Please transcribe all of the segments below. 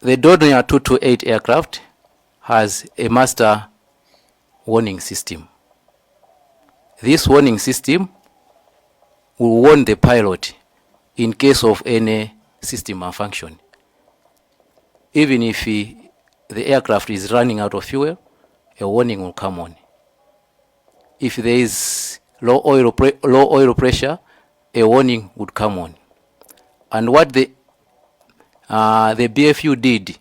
The Dornier 228 aircraft has a master warning system. This warning system will warn the pilot in case of any system malfunction. Even if the aircraft is running out of fuel, a warning will come on. If there is low oil pressure, a warning would come on. And what the BFU did,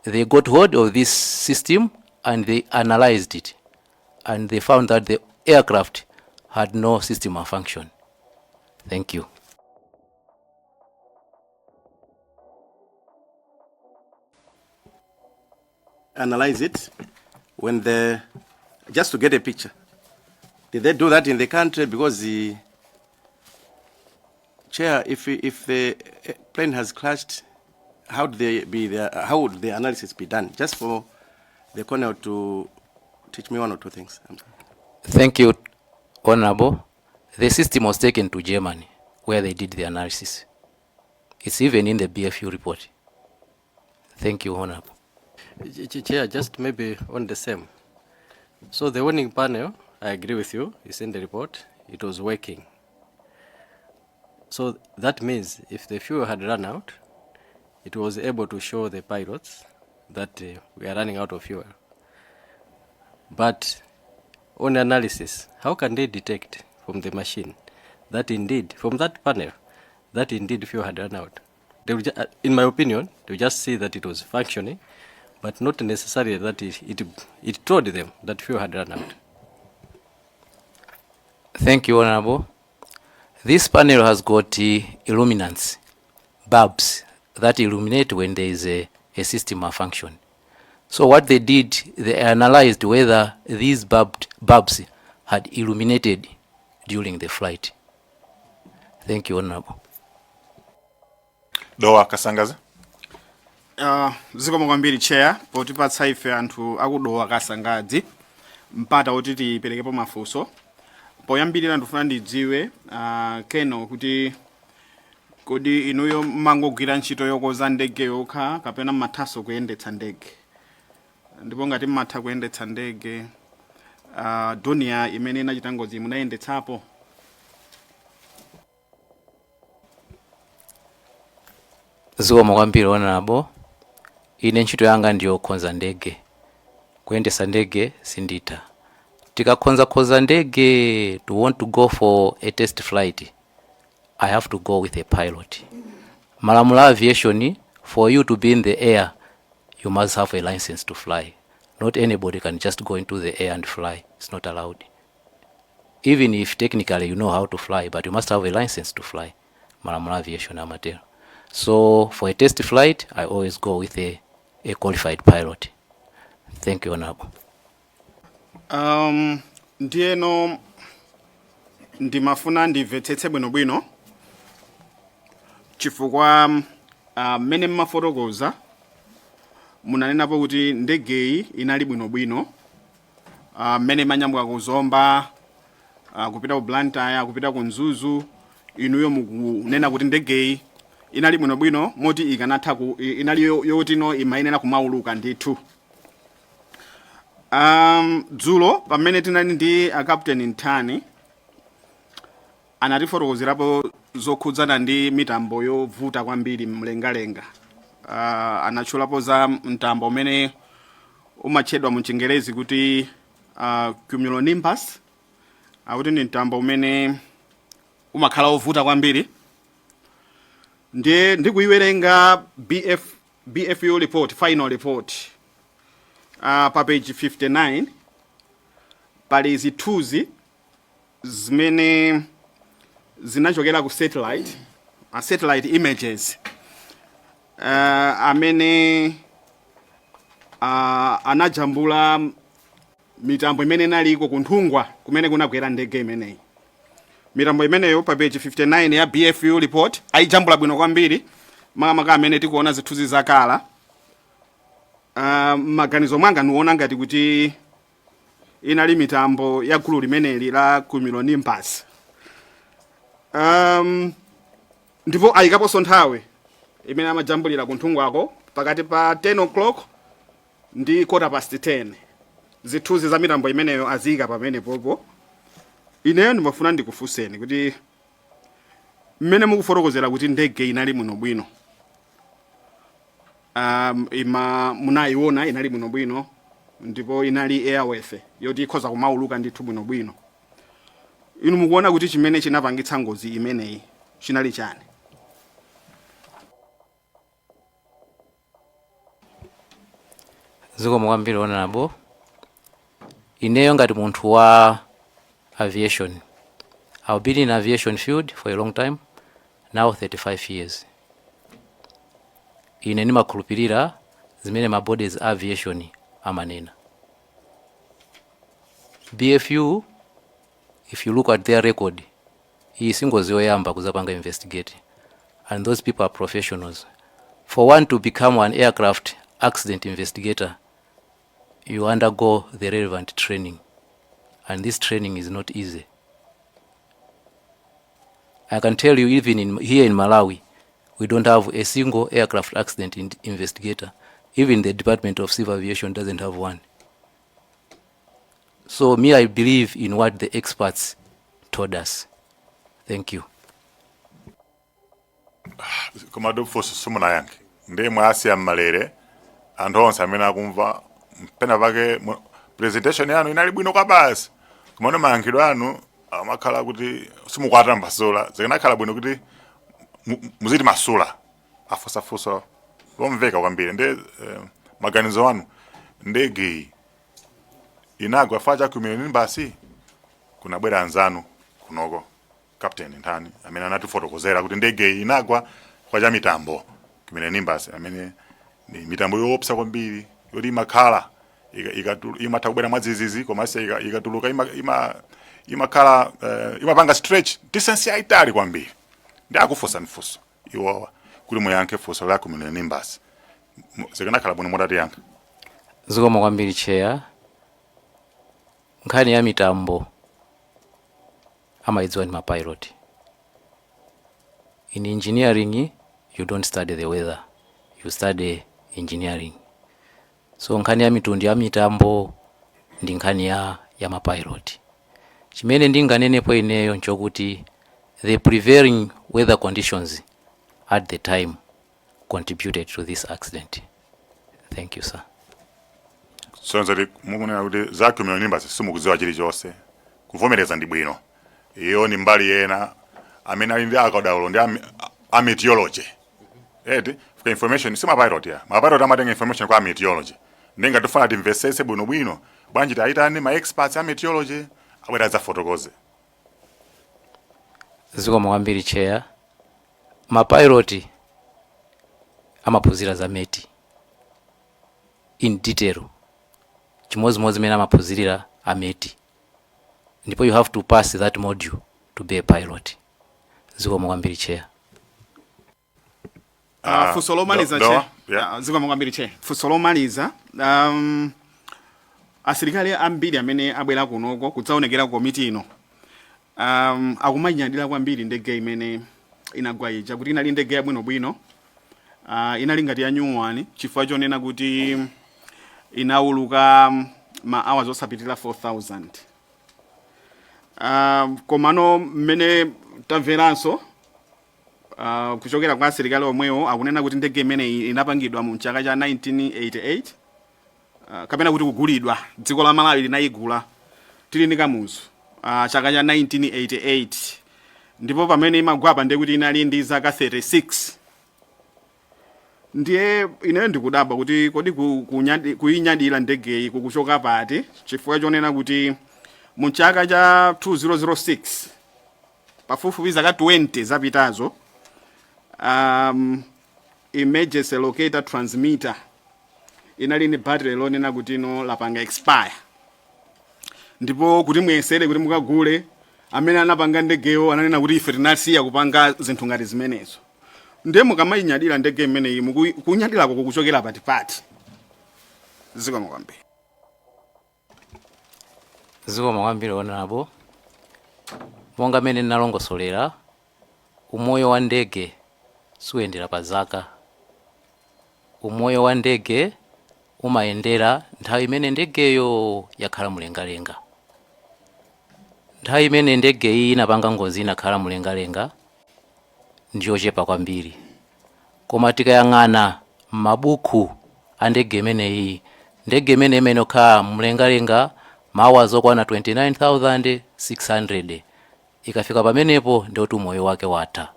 they got hold of this system and they analyzed it, and they found that the aircraft had no system malfunction. Thank you. Analyze it when the just to get a picture. Did they do that in the country? Because the chair, if the plane has crashed, how would the analysis be done? Just for the colonel to teach me one or two things. I'm sorry. Thank you, Honorable. The system was taken to Germany, where they did the analysis. It's even in the BFU report. Thank you, Honorable. Chair, just maybe on the same. So the warning panel, I agree with you, is in the report, it was working. So that means if the fuel had run out, it was able to show the pilots that we are running out of fuel. But on analysis, how can they detect from the machine that indeed, from that panel, that indeed fuel had run out? They will in my opinion, they will just see that it was functioning, but not necessarily that it told them that fuel had run out. Thank you, Honorable. This panel has got illuminants, bulbs that illuminate when there is a system malfunction. So what they did, they analyzed whether these bulbs had illuminated during the flight. Thank you, Honorable. Dowa Kasangadzi. Zikomo kwambiri, Chair, potipatsa ife anthu akuDowa Kasangadzi mpata woti tiperekepo mafunso. Poyambirira ndifuna ndidziwe, Colonel, kuti kodi inuyo mmangogwira ntchito yokoza ndege yokha kapena mmathanso kuyendetsa ndege? Ndipo ngati mmatha kuyendetsa ndege, Dornier imene inachita ngozi munayendetsapo? Zikomo kwambiri, Honorable. Ine ntchito yanga ndiyokonza ndege. Kuyendetsa ndege sinditha. Tikakonzakonza ndege to want to go for a test flight, I have to go with a pilot. Malamulo a aviation, for you to be in the air, you must have a license to fly. Not anybody can just go into the air and fly. It's not allowed. Even if technically you know how to fly, but you must have a license to fly. Malamulo a aviation amatero. So for a test flight, I always go with a qualified pilot. Thank you, Honorable. Ndiyeno ndimafuna ndimvetsetse bwinobwino chifukwa mmene mmafotokoza munanenapo kuti ndegeyi inali bwinobwino mmene imanyamuka kuZomba, kupita ku Blantyre, kupita ku Mzuzu. Inuyo mukunena kuti ndegeyi inali bwinobwino moti ikanatha ku inali yoti no imayenera kumauluka ndithu. Dzulo pamene tinali ndi a Captain Ntani anatifotokozerapo zokhudzana ndi mitambo yovuta kwambiri mlengalenga. Anatchulapo za mtambo umene umatchedwa mu Chingerezi kuti cumulonimbus, akuti ndi mtambo umene umakhala wovuta kwambiri. Ndiye ndikuiwerenga BFU report, final report, pa page 59 pali zithunzi zimene zinachokera ku satellite, satellite images, amene anajambula mitambo imene inaliko kuNthungwa kumene kunagwera ndege imeneyi. Mitambo imeneyo pa page 59 ya BFU report ayijambula bwino kwambiri, makamaka amene tikuona zithunzi zakala. Maganizo mwanga niwona ngati kuti inali mitambo ya gulu limeneli la cumulonimbus. Ndipo ayikaponso nthawi imene amajambulira kuNthungwako. Pakati pa 10 o'clock ndi quarter past 10. Zithunzi za mitambo imeneyo aziyika pamene popo. Ineyo ndimafuna ndikufunseni kuti mmene mukufotokozera kuti ndege inali bwinobwino, ima munayiona inali bwinobwino ndipo inali airworthy yoti ikhoza kumauluka ndithu bwinobwino, inu mukuona kuti chimene chinapangitsa ngozi imeneyi chinali chani? Zikomo kwambiri, Honorable. Ineyo ngati munthu wa aviation, I've been in aviation field for a long time now, 35 years. Ine ndimakhulupirira zimene ma bodies a aviation amanena. BFU, if you look at their record, iyi singozi yoyamba kuzapanga investigate, and those people are professionals. For one to become an aircraft accident investigator, you undergo the relevant training, and this training is not easy. I can tell you, even here in Malawi, we don't have a single aircraft accident investigator. Even the Department of Civil Aviation doesn't have one. So me, I believe in what the experts told us. Thank you. Koma funso simunayankhe. Ndiye mwasiya mmalere anthu onse amene akumva. Pena pake presentation yanu inali bwino kwa basi, komano mayankhidwe anu amakhala kuti simukwatambasula. Zikanakhala bwino kuti muziti masula afusafusa lomveka kwambiri. Ndi maganizo anu, ndege inagwa fa cha cumulonimbus? Kunabwera anzanu kunoko, Captain Nthani, amene anatifotokozera kuti ndege iyi inagwa kwa cha mitambo, cumulonimbus, amene ni mitambo yoopsa kwambiri yoti imakhala imatha kubwera mwadzidzidzi, komanso ikatuluka imakhala imapanga stretch distance yayitali kwambiri. Ndi akufunsa mfunso iwowa kuti muyankhe funso la cumulonimbus. Zikanakhala bwino mutatiyankha. Zikomo kwambiri, Chair. Nkhani ya mitambo amayidziwa ndi mapilot. In engineering, you don't study the weather, you study engineering. So nkhani ya mitundu ya mitambo ndi nkhani ya mapilot. Chimene ndinganenepo ineyo nchokuti the prevailing weather conditions at the time contributed to this accident. Thank you, sir. Sonzoti mukunena kuti za cumulonimbus simukudziwa chilichonse. Kuvomereza ndi bwino. Iyo ni mbali yena amene ali ndi akadaulo ndi a meteorology eti for information, si mapilot ya mapilot amatenga information kwa meteorology. Ndinga tifuna timvesese bwinobwino, bwanji tayitani ma experts a meteorology abwera adzafotokoze? Zikomo kwambiri, Chair. Mapilot amaphunzira za met in detail, chimodzimodzi mene amaphunzirira a met, ndipo you have to pass that module to be a pilot. Zikomo kwambiri, Chair. Funso lomaliza, Dowa, che. Yeah. Zikomo kwambiri, che. Funso lomaliza, asilikali ambiri amene abwera kunoko kudzaonekera ku komiti ino akumanyadira kwambiri ndege imene inagwa ija kuti inali ndege yabwinobwino, inali ngati ya new one, chifukwa chonena kuti inauluka ma hours osapitirira 4000. Komano mmene tamveranso kuchokera kwa asilikali omwewo, akunena kuti ndege imeneyi inapangidwa mu chaka cha 1988, kapena kuti kugulidwa, dziko la Malawi linayigula tili ndi Kamuzu, chaka cha 1988, ndipo pamene imagwapa ndiye kuti inali ndi zaka 36. Ndiye ineyo ndikudabwa kuti kodi kuyinyadira ndegeyi kukuchoka pati, chifukwa chonena kuti mu chaka cha 2006, pafupifupi zaka 20 zapitazo, emergency locator transmitter inali ni battery lonena kuti ino lapanga expire, ndipo kuti muyesere kuti mukagule, amene anapanga ndegeyo ananena kuti ife tinasiya kupanga zinthu ngati zimenezo. Ndiye mukamayinyadira ndege imeneyi, kunyadirako kukuchokera patipati? Zikomo kwambiri. Zikomo kwambiri, Honorable. Monga mmene ndinalongosolera, umoyo wa ndege suyendera pa zaka. Umoyo wa ndege umayendera nthawi imene ndegeyo yakhala mlengalenga. Nthawi imene ndege iyi inapanga ngozi inakhala mlengalenga ndiyochepa kwambiri, koma tikayang'ana m'mabuku a ndege imeneyi, ndege imene okhala mlengalenga mawa zokwana 29,600, ikafika pamenepo ndiyoti umoyo wake watha.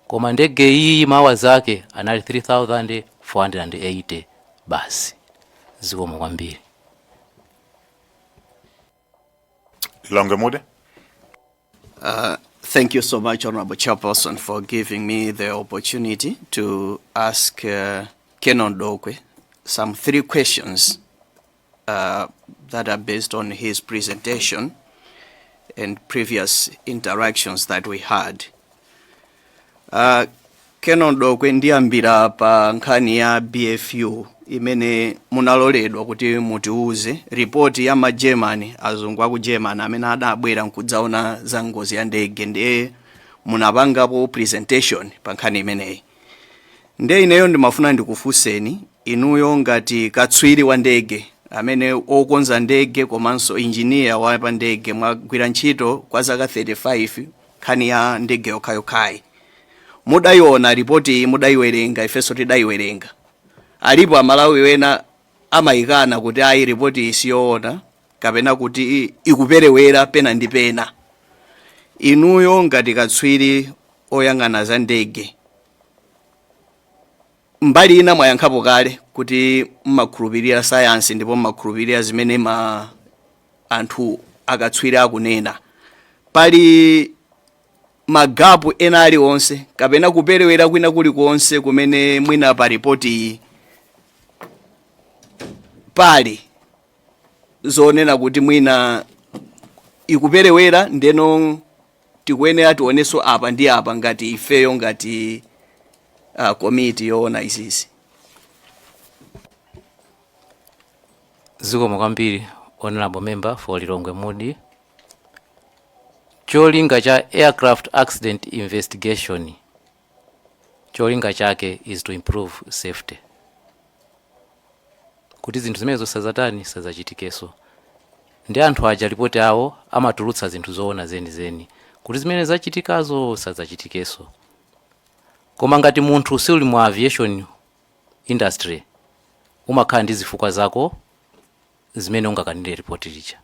Koma ndege iyi mawa zake anali 3480 basi. Zikomo kwambiri. Lilongwe Mude. Thank you so much, Honorable Chairperson, for giving me the opportunity to ask Colonel Dokwe some three questions that are based on his presentation and previous interactions that we had. Colonel Dokwe, ndiyambira pa nkhani ya BFU imene munaloledwa kuti mutiuze ripoti ya ma German, azungu aku German amene adabwera nkudzaona za ngozi ya ndege, ndiye munapangapo presentation pa nkhani imeneyi. Ndiye ineyo ndimafuna ndikufunseni inuyo ngati katswiri wa ndege, amene okonza ndege komanso injiniya wa pa ndege, mwagwira ntchito kwa zaka 35 nkhani ya ndege yokhayokhayi. Mudayiona ripoti iyi, mudayiwerenga, ifenso tidayiwerenga. Alipo Amalawi wena amayikana kuti ayi, ripoti iyi siyoona kapena kuti ikuperewera pena ndi pena. Inuyo ngati katswiri oyang'ana za ndege, mbali ina mwayankhapo kale kuti mmakhulupirira sayansi ndipo mmakhulupirira zimene ma anthu akatswiri akunena, pali ma gap ena aliwonse kapena kuperewera kwina kulikonse kumene mwina pa ripoti iyi pali zonena kuti mwina ikuperewera, ndeno tikuyenera tionenso apa ndi apa ngati ifeyo ngati komiti yoona izizi? Zikomo kwambiri, Honorable Member for Lilongwe Mudi. Cholinga cha aircraft accident investigation, cholinga chake is to improve safety, kuti zinthu zimenezo sazatani, sazachitikeso. Ndi anthu aja ripoti awo amatulutsa zinthu zoona zenizeni kuti zimene zachitikazo sazachitikeso. Koma ngati munthu suli mu aviation industry, umakhala ndi zifukwa zako zimene ungakanire ripoti lija.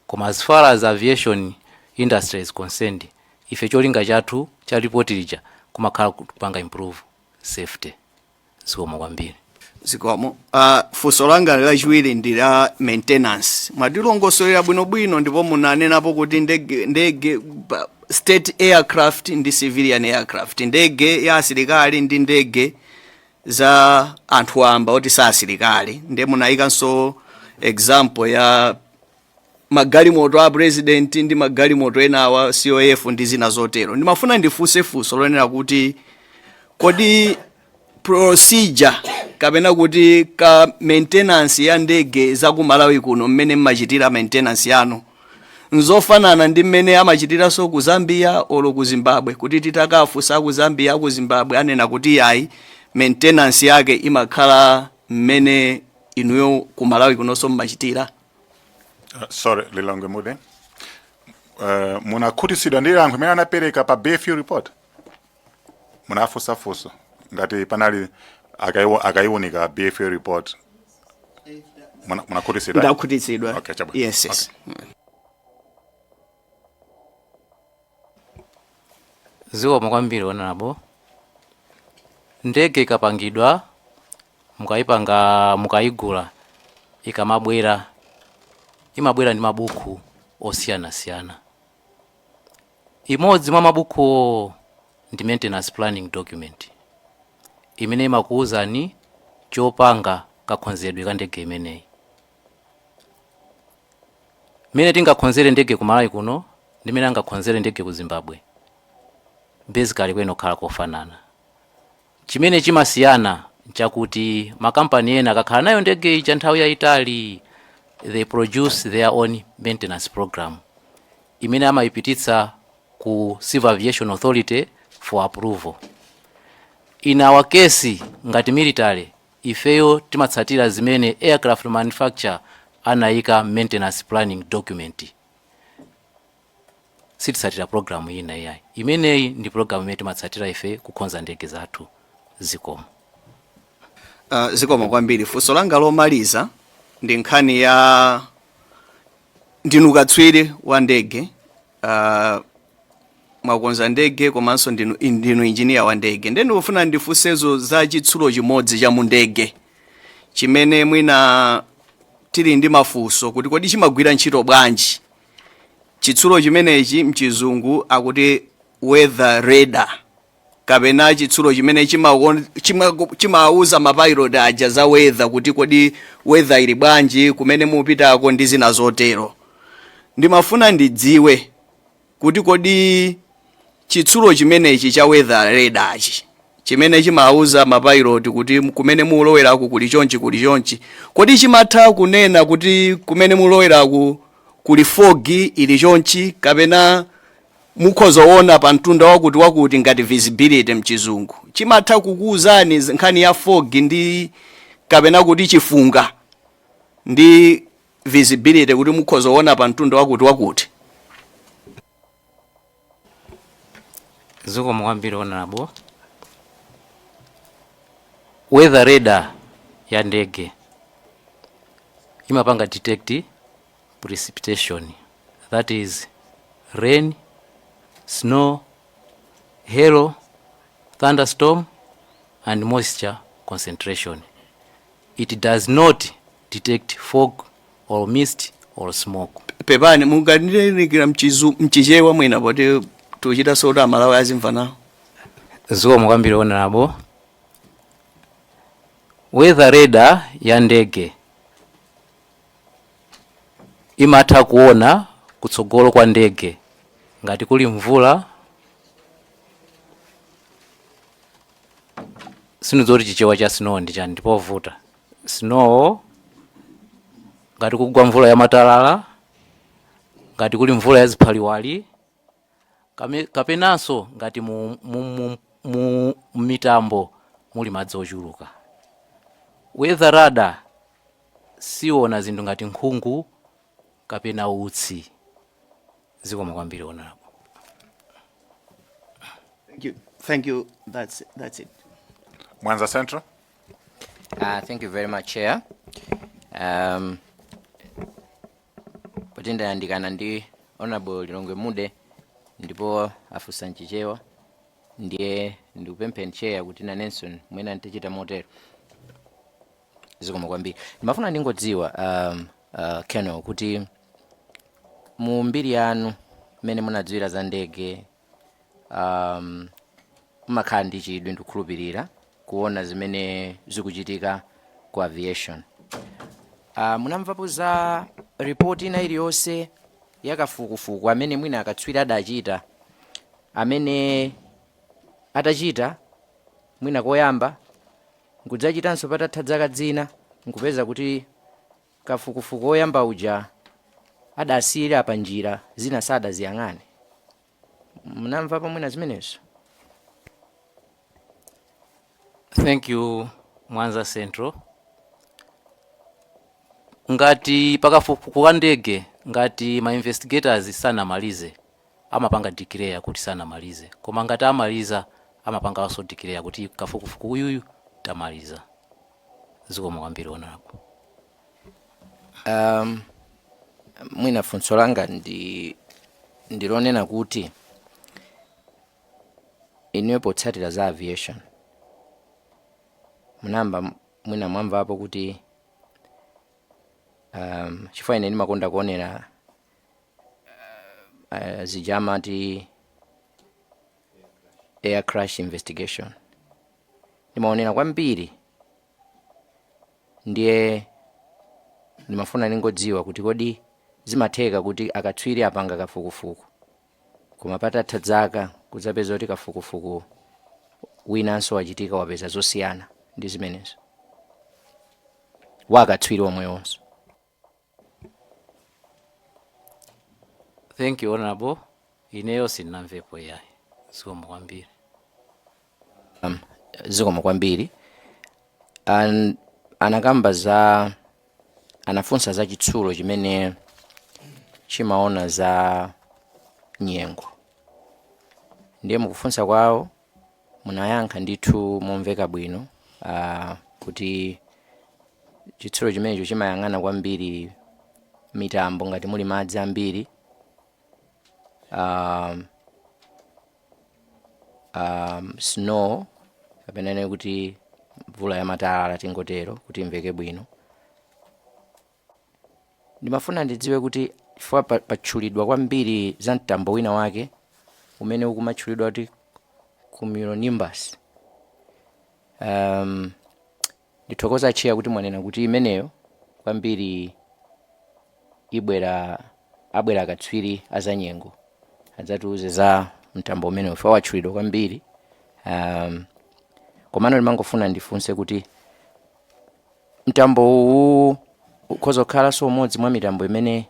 Koma as far as aviation industry is concerned, ife cholinga chathu cha ripoti lija kumakhala kupanga improve safety. Zikomo kwambiri. Zikomo. Funso langa lachiwiri ndi la maintenance. Mwatilongosolera bwinobwino ndipo munanenapo kuti ndege state aircraft ndi civilian aircraft, ndege ya asilikali ndi ndege za anthu amba oti sa asilikali. Ndiye munayikanso example ya magalimoto a president ndi magalimoto enawa, COF ndi zina zotero. Ndimafuna ndifunse funso lonena kuti kodi procedure kapena kuti ka maintenance ya ndege za ku Malawi kuno, mmene mmachitira maintenance yanu, nzofanana ndi mmene amachitiranso ku Zambia olo ku Zimbabwe? Kuti titakafunsa ku Zambia, ku Zimbabwe, anena kuti ayi, maintenance yake imakhala mmene inuyo ku Malawi kunonso mmachitira. Sorry, Lilongwe Mude. Munakhutitsidwa ndi yankho imene anapereka pa BFU report? Munafunsafunso ngati panali akaiwunika BFU report. Munakhutitsidwa? Ndakhutitsidwa. Okay, chabwino. Yes. Okay. Zikomo kwambiri, Honorable. Ndege ikapangidwa, mukayipanga, mukayigula, ikamabwera imabwera ndi mabuku osiyanasiyana. Imodzi mwa mabukuwo ndi maintenance planning document imene imakuwuzani chopanga kakhonzedwe ka ndege imeneyi. Mmene tingakhonzere ndege ku Malawi kuno ndi mmene angakhonzere ndege ku Zimbabwe, basically kwene kukhala kofanana. Chimene chimasiyana nchakuti makampani ena akakhala nayo ndege ija nthawi yayitali, they produce their own maintenance program imene amayipititsa ku Civil Aviation Authority for approval. In our case, ngati military Ifeyo timatsatira zimene aircraft manufacturer anayika maintenance planning document. Sititsatira program ina iyayi. Imeneyi ndi program imene timatsatira ife kukonza ndege zathu. Zikomo. Zikomo kwambiri. Funso langa lomaliza ndi nkhani ya, ndinu katswiri wa ndege, mwakonza ndege komanso ndinu injiniya wa ndege. Ndiye ndikufuna ndifunsezo za chitsulo chimodzi cha mu ndege chimene mwina tili ndi mafunso kuti kodi chimagwira ntchito bwanji. Chitsulo chimenechi mchizungu akuti weather radar, kapena chitsulo chimene chimawuza mapilot aja za weather, kuti kodi weather ili bwanji kumene mupitako ndi zina zotero. Ndimafuna ndidziwe kuti kodi chitsulo chimenechi cha weather radarchi, chimene chimawuza mapilot kuti kumene muloweraku kuli chonchi, kuli chonchi, kodi chimatha kunena kuti kumene muloweraku kuli fog ili chonchi, kapena mukhoza pa mtunda wakuti wakuti, ngati visibility mchizungu? Chimatha kukuwuzani nkhani ya fog ndi kapena kuti chifunga ndi visibility, kuti mukhoza kuona pa mtunda wakuti wakuti? Zikomo kwambiri, Honorable. Weather radar ya ndege imapanga detect precipitation, that is rain, snow, hail, thunderstorm and moisture concentration. It does not detect fog or mist or smoke. Pepani, mungandinikira mchichewa mwina, poti tuchita soti Amalawi azimva nawo. Zikomo kwambiri, Honorable. Weather radar ya ndege imatha kuona kutsogolo kwa ndege ngati kuli mvula. Sinizoti chichewa cha snow ndi chani, ndipovuta. Snow, ngati kugwa mvula ya matalala, ngati kuli mvula ya ziphaliwali, kapenanso ngati mu mitambo muli madzi ochuluka. Weather radar siona zinthu ngati nkhungu kapena utsi. Zikomo kwambiri, Honorable. Thank you. Thank you. That's it. Mwanza Central. Thank you very much, Chair. Poti ndayandikana ndi Honorable Lilongwe Mude ndipo afunsa mchichewa, ndiye ndikupempheni, Chair, kuti nanenso mwina ndichita motero. Zikomo kwambiri. Ndimafuna ndingodziwa, Colonel, kuti mu mbiri yanu mmene munadziwira za ndege, mumakhala ndi chidwi, ndikukhulupirira, kuona zimene zikuchitika ku aviation. Munamvapo za ripoti ina iliyonse yakafukufuku amene mwina akatswiri adachita, amene atachita mwina koyamba, nkudzachitanso patatha zaka zina, nkupeza kuti kafukufuku oyamba uja adasiyira pa njira, zina sadaziyang'ane? Munamvapo mwina zimenezo? Thank you, Mwanza Central. Ngati pakafukufuku ka ndege, ngati ma investigators sanamalize, amapanga declare kuti sanamalize, koma ngati amaliza, amapanganso declare kuti kafukufuku uyuyu tamaliza. Zikomo kwambiri, Honorable. Mwina funso langa ndilonena kuti inuyo potsatira za aviation, munamba mwina mwamvapo kuti, chifukwa ine ndimakonda kuonera zija amati air crash investigation, ndimaonera kwambiri, ndiye ndimafuna ningodziwa kuti kodi zimatheka kuti akatswiri apanga kafukufuku, koma patatha zaka kudzapeza kuti kafukufuku winanso wachitika, wapeza zosiyana ndi zimenezo, wa akatswiri omwewonso? Thank you, Honorable. Ineyo sindinamvepo yayi. Zikomo kwambiri. Zikomo kwambiri. Anakamba za, anafunsa za chitsulo chimene chimaona za nyengo. Ndiye mukufunsa kwawo munayankha ndithu momveka bwino kuti chitsulo chimenecho chimayang'ana kwambiri mitambo, ngati muli madzi ambiri, snow, kapena nene kuti mvula yamatalala, tingotero kuti imveke bwino. Ndimafuna ndidziwe kuti chifukwa patchulidwa kwambiri za mtambo wina wake umene ukumatchulidwa kuti cumulonimbus. Ndithokoza Chair kuti mwanena kuti imeneyo kwambiri ibwera, abwera akatswiri azanyengo adzatiuze za mtambo umenewo, chifukwa watchulidwa kwambiri. Komano ndimangofuna ndifunse kuti mtambo uwu ukhoza kukhalanso umodzi mwa mitambo imene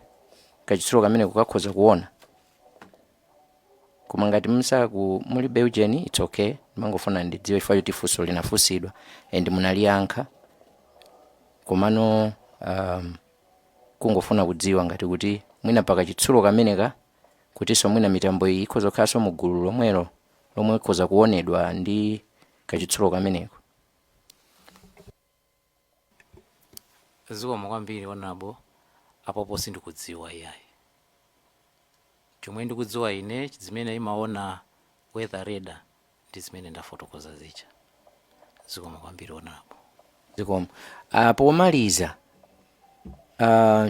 kachitsulo kamene kukakhoza kuona? Koma ngati msaku mulibe ujeni, it's okay. Ndimangofuna ndidziwe chifukwa choti funso linafunsidwa and munaliyankha, komano kungofuna kudziwa ngati kuti mwina pakachitsulo kameneka kutinso mwina mitambo iyi ikhoza kukhalanso mu gulu lomwelo lomwe ikhoza kuonedwa ndi kachitsulo kameneko. Zikomo kwambiri, Honorable. Apopo sindikudziwa iyayi. Chomwe ndikudziwa ine, zimene imaona weather radar ndi zimene ndafotokoza zija. Zikomo kwambiri, Honorable. Zikomo. Pomaliza,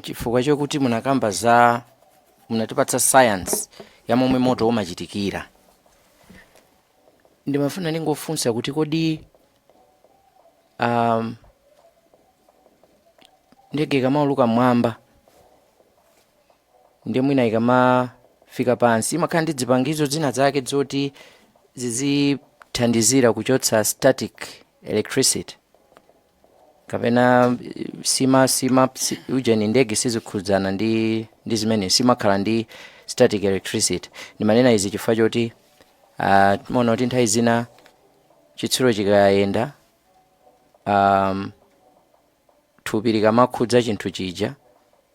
chifukwa chokuti munakamba za, munatipatsa science ya momwe moto umachitikira, ndimafuna ndingofunsa kuti kodi ndege ikamauluka mmwamba, ndiye mwina ikamafika pansi, imakhala ndi zipangizo zina zake zoti zizithandizira kuchotsa static electricity, kapena sima ujeni ndege sizikhudzana ndi zimene simakhala ndi static electricity? Ndimanena izi chifukwa choti timaona kuti nthawi zina chitsulo chikayenda, thupi likamakhudza chinthu chija,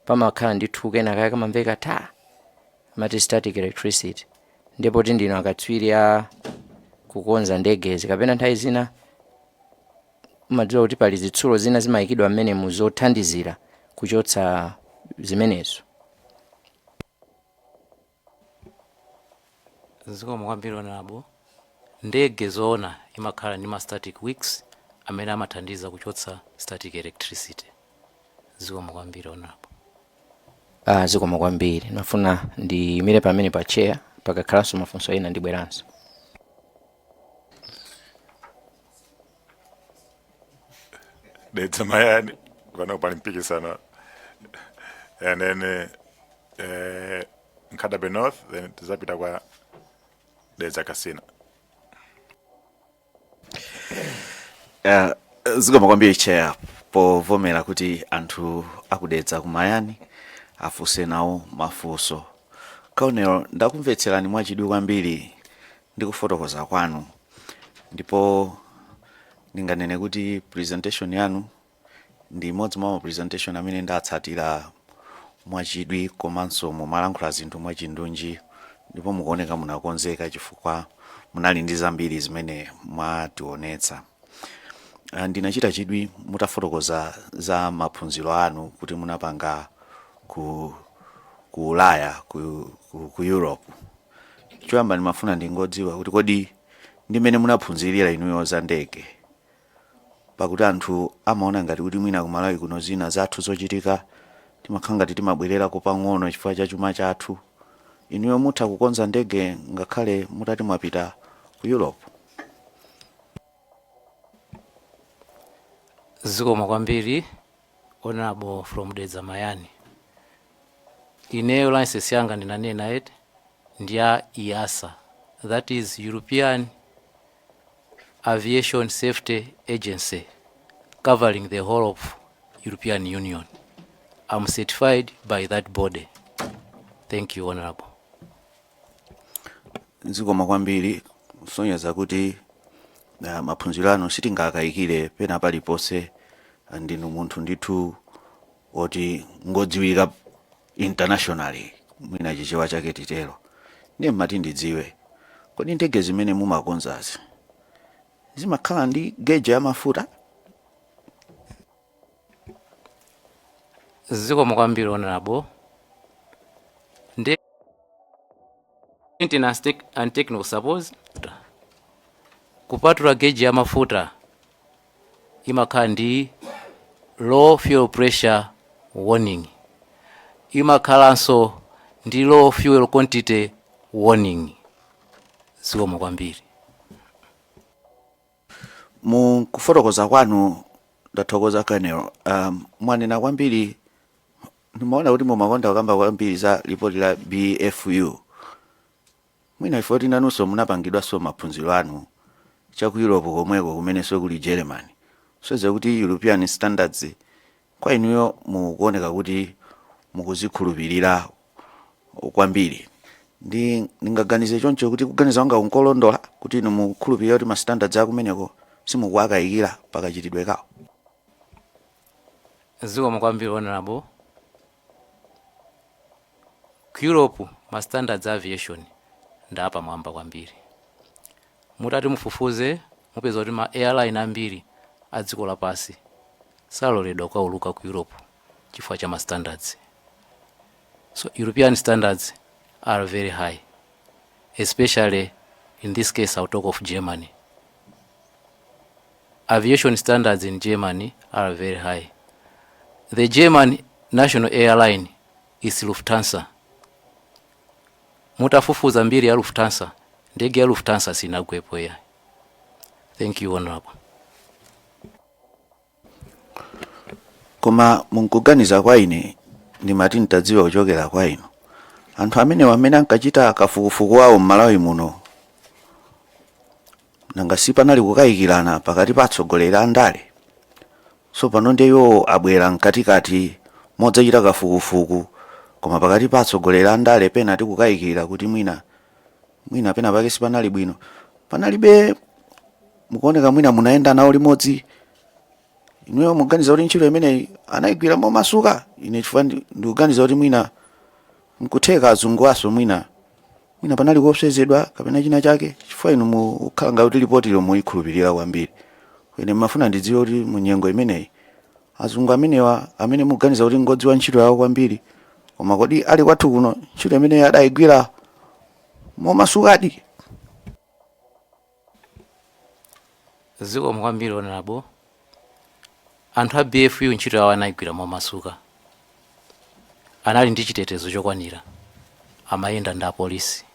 pamakhala ndithu kenakake kamamveka ta, amati static electricity. Ndipo ti ndinu akatswiri a kukonza ndegezi, kapena nthawi zina umadziwa kuti pali zitsulo zina zimayikidwa mmenemu zothandizira kuchotsa zimenezo? Zikomo kwambiri, Honorable. Ndege zoona imakhala ndi ma static wicks amene amathandiza kuchotsa static electricity. Zikomo kwambiri, Honorable. Zikomo kwambiri. Nafuna ndiyimire pamene pa, Chair. Pakakhalanso mafunso ena ndibweranso. Dedza Mayani, pano pali mpikisano, and then Nkhata Bay North, then tizapita kwa Dedza Kasina. Zikomo kwambiri, Chair, povomera kuti anthu akudedza kumayani afunse nawo mafunso. Colonel, ndakumvetserani mwachidwi kwambiri ndi kufotokoza kwanu, ndipo ndinganene kuti presentation yanu ndi imodzi mwa ma presentation amene ndatsatira mwachidwi, komanso mumalankhula zinthu mwachindunji, ndipo mukuoneka munakonzeka chifukwa munali ndi zambiri zimene mwationetsa. Ndinachita chidwi mutafotokoza za maphunziro anu kuti munapanga ku Ulaya, ku Europe. Choyamba ndimafuna ndingodziwa kuti kodi ndi mmene munaphunzirira inuyo za ndege, pakuti anthu amaona ngati kuti mwina ku Malawi kuno zina zathu zochitika timakhala ngati timabwererako pang'ono chifukwa cha chuma chathu. Inuyo mutha kukonza ndege ngakhale mutati mwapita ku Europe? Zikomo kwambiri, Honorable from Dedza Mayani. Ineyo license yanga, ndinanena eti, ndi ya EASA, that is European Aviation Safety Agency, covering the whole of European Union. I'm certified by that body. Thank you, Honorable. Zikomo kwambiri, kusonyeza kuti Maphunziro anu sitingakayikire pena paliponse. Ndinu munthu ndithu oti ngodziwika internationally, mwina Chichewa chake titero. Ndiye mmati ndidziwe, kodi ndege zimene mumakonzazi zimakhala ndi geja ya mafuta? Zikomo kwambiri, Honorable. Ndi maintenance and technical support, kupatula geji ya mafuta, imakhala ndi low fuel pressure warning, imakhalanso ndi low fuel quantity warning. Zikomo kwambiri. Mu kufotokoza kwanu, ndathokoza, Colonel, mwanena kwambiri, ndimaona kuti mumakonda kukamba kwambiri za ripoti la BFU. Mwina ifo kuti nanunso munapangidwanso maphunziro anu chaku Europe komweko, kumenenso kuli Germany, soze kuti European standards kwa inuyo mukuoneka kuti mukuzikhulupirira kwambiri. Ndi ndingaganize choncho kuti kuganiza kwanga nkolondola, kuti inu mukukhulupirira kuti ma standards akumeneko simukuwakayikira pakachitidwe kawo? Zikomo kwambiri, Honorable. Ku Europe ma standards aviation ndapamwamba kwambiri. Mutati mufufuze, mupeza kuti ma airline ambiri a dziko lapansi saloledwa kukauluka ku Europe chifukwa cha ma standards. So European standards are very high, especially in this case I'll talk of Germany. Aviation standards in Germany are very high. The German national airline is Lufthansa. Mutafufuza mbiri ya Lufthansa, ndege ya Lufthansa sinagwepo ya. Thank you, Honorable. Koma munkuganiza kwa ine, ndimati ntadziwa kuchokera kwa inu, anthu amenewa amene ankachita kafukufuku wawo m'Malawi muno, nanga sipanali kukayikirana pakati pa atsogoleri a ndale? So pano ndiye iwo abwera mkatikati modzachita kafukufuku, koma pakati pa atsogoleri a ndale pena tikukayikira kuti mwina pena pake sipanali bwino, panalibe. Mukuoneka mwina munayenda nawo limodzi. Inuyo mukuganiza kuti ntchito imeneyi anayigwira momasuka? Ine chifukwa ndikuganiza kuti mwina nkutheka azungu aso mwina panali kuopsezedwa kapena china chake, chifukwa inu mukhala ngati kuti lipotilo muyikhulupirira kwambiri. Ine mmafuna ndidziwe kuti mu nyengo imeneyi azungu amenewa amene mukuganiza kuti ngodziwa ntchito yawo kwambiri, koma kodi ali kwathu kuno ntchito imeneyi adayigwira momasukadi? Zikomo kwambiri, Honorable. Anthu a BFU ntchito yawo anayigwira momasuka. Anali ndi chitetezo chokwanira, amayenda ndi apolisi,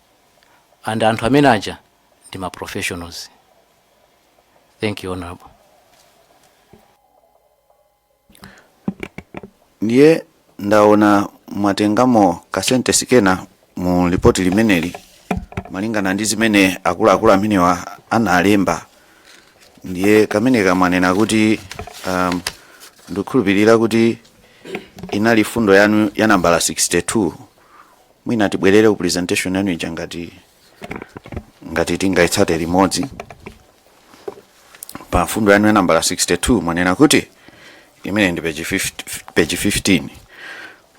and anthu amene aja ndi ma professionals. Thank you, Honorable. Ndiye ndaona mwatengamo ka sentence kena mu ripoti limeneli malingana ndi zimene akuluakulu amenewa analemba. Ndiye kameneka mwanena kuti, ndikukhulupirira kuti inali fundo yanu ya nambala 62. Mwina tibwerere ku presentation yanu ija ngati tingayitsate limodzi. Pa fundo yanu ya nambala 62 mwanena kuti, imene ndi page 50, page 15,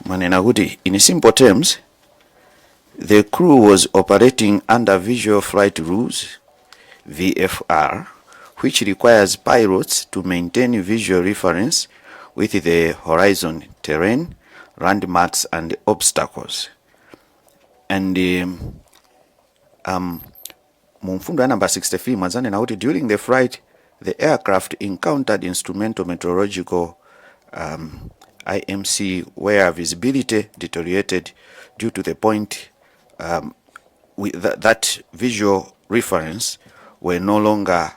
mwanena kuti, "In simple terms, the crew was operating under visual flight rules, VFR, which requires pilots to maintain visual reference with the horizon terrain, landmarks and obstacles." And mu mfundo ya number 63 mwadzanena kuti, "During the flight, the aircraft encountered instrumental meteorological, IMC, where visibility deteriorated due to the point with that visual reference were no longer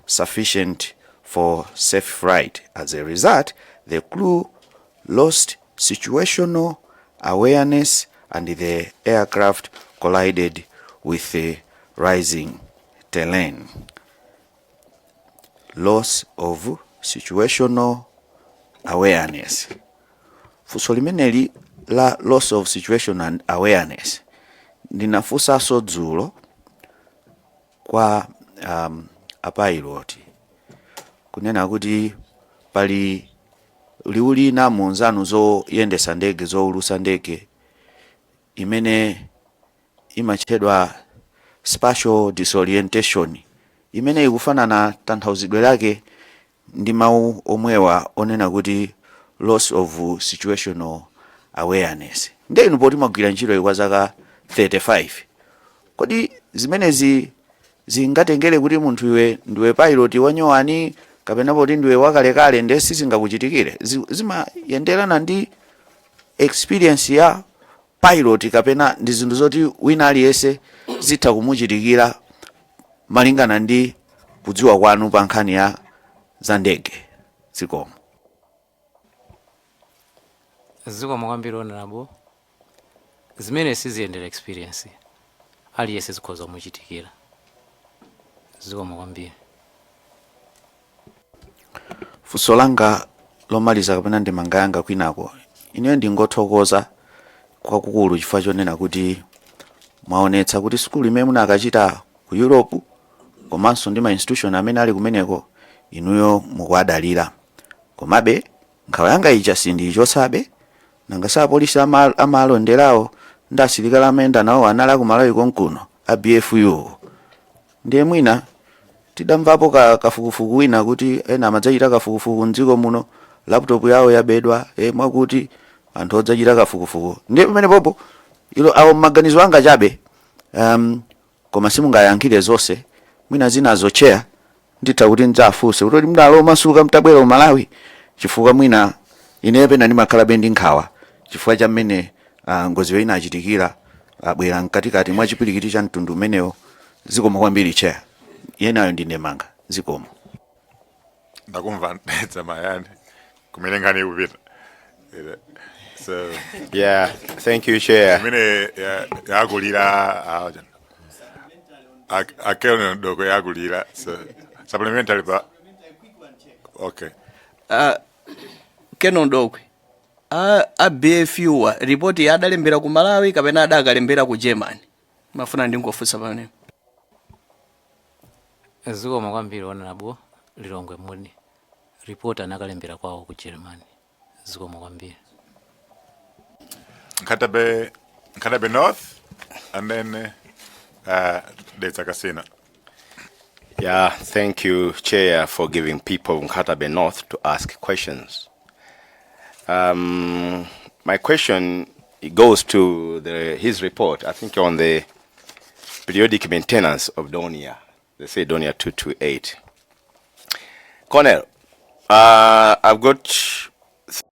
sufficient for safe flight. As a result, the crew lost situational awareness and the aircraft collided with the rising terrain." Loss of situational awareness. Funso limeneli la loss of situational awareness ndinafunsanso dzulo kwa A pilot kunena kuti pali liwu lina mu nzanu zoyendesa ndege, zowulusa ndege, imene imatchedwa spatial disorientation, imene ikufanana tanthauzidwe lake ndi mawu omwewa onena kuti loss of situational awareness. Nde inu poti mwagwira ntchito kwa zaka 35, kodi zimenezi zingatengere kuti munthu iwe ndiwe pilot wanyowani kapena poti ndiwe wakalekale nde sizingakuchitikire? Zimayenderana ndi experience ya pilot kapena ndi zinthu zoti wina aliyense zitha kumuchitikira, malingana ndi kudziwa kwanu pa nkhani ya za ndege? Zikomo. Zikomo kwambiri, Honorable. Zimene siziyendera experience, aliyense zikhoza kumuchitikira. Zikomo kwambiri. Funso langa lomaliza kapena ndemanga yanga kwinako, ineyo ndingothokoza kwakukulu chifukwa chonena kuti mwaonetsa kuti sukulu imene munakachita ku Europe komanso ndi ma institution amene ali kumeneko inuyo mukuadalira. Komabe nkhawa yanga ija sindiyichotsabe. Nanga sa apolisi amalonderawo ndi asilikali amayenda nawo anali akumalawi konkuno a BFU? Ndiye mwina tidamvapo kafukufuku wina kuti ena amadzachita kafukufuku mdziko muno, laptop yawo yabedwa, mwakuti anthu odzachita kafukufuku. Ndiye pamene popo ilo awo maganizo anga chabe, koma simungayankhire zonse. Mwina zinazo, Chair, nditha kuti ndidzafunse kuti mdalo masuka mtabwera ku Malawi, chifukwa mwina ineyo pena ndimakhalabe ndi nkhawa chifukwa cha mmene ngoziyo inachitikira, abwera mkatikati mwa chipwirikiti cha mtundu umenewo. Zikomo kwambiri, Chair. Yenayo ndi ndemanga. Zikomo. Ndakumva, Dedza Mayani, kumene nkhani ikupita. So Yeah, thank you, Chair. Imene yakulira a Colonel Doko yakulira, so supplementary pa, okay. Colonel Dokwe, a BFU wa ripoti adalembera ku Malawi kapena adakalembera ku Germany? Mafuna ndingofunsa pamenepo. Zikomo kwambiri, Honorable Lilongwe Muni. Report anakalembera kwawo ku Germany. Zikomo kwambiri. Nkhata Bay, Nkhata Bay North, and then Dedza Kasina. Yeah, thank you, Chair, for giving people of Nkhata Bay North to ask questions. My question, it goes to his report, I think, on the periodic maintenance of Dornier. They say Dornier 228. Colonel, I've got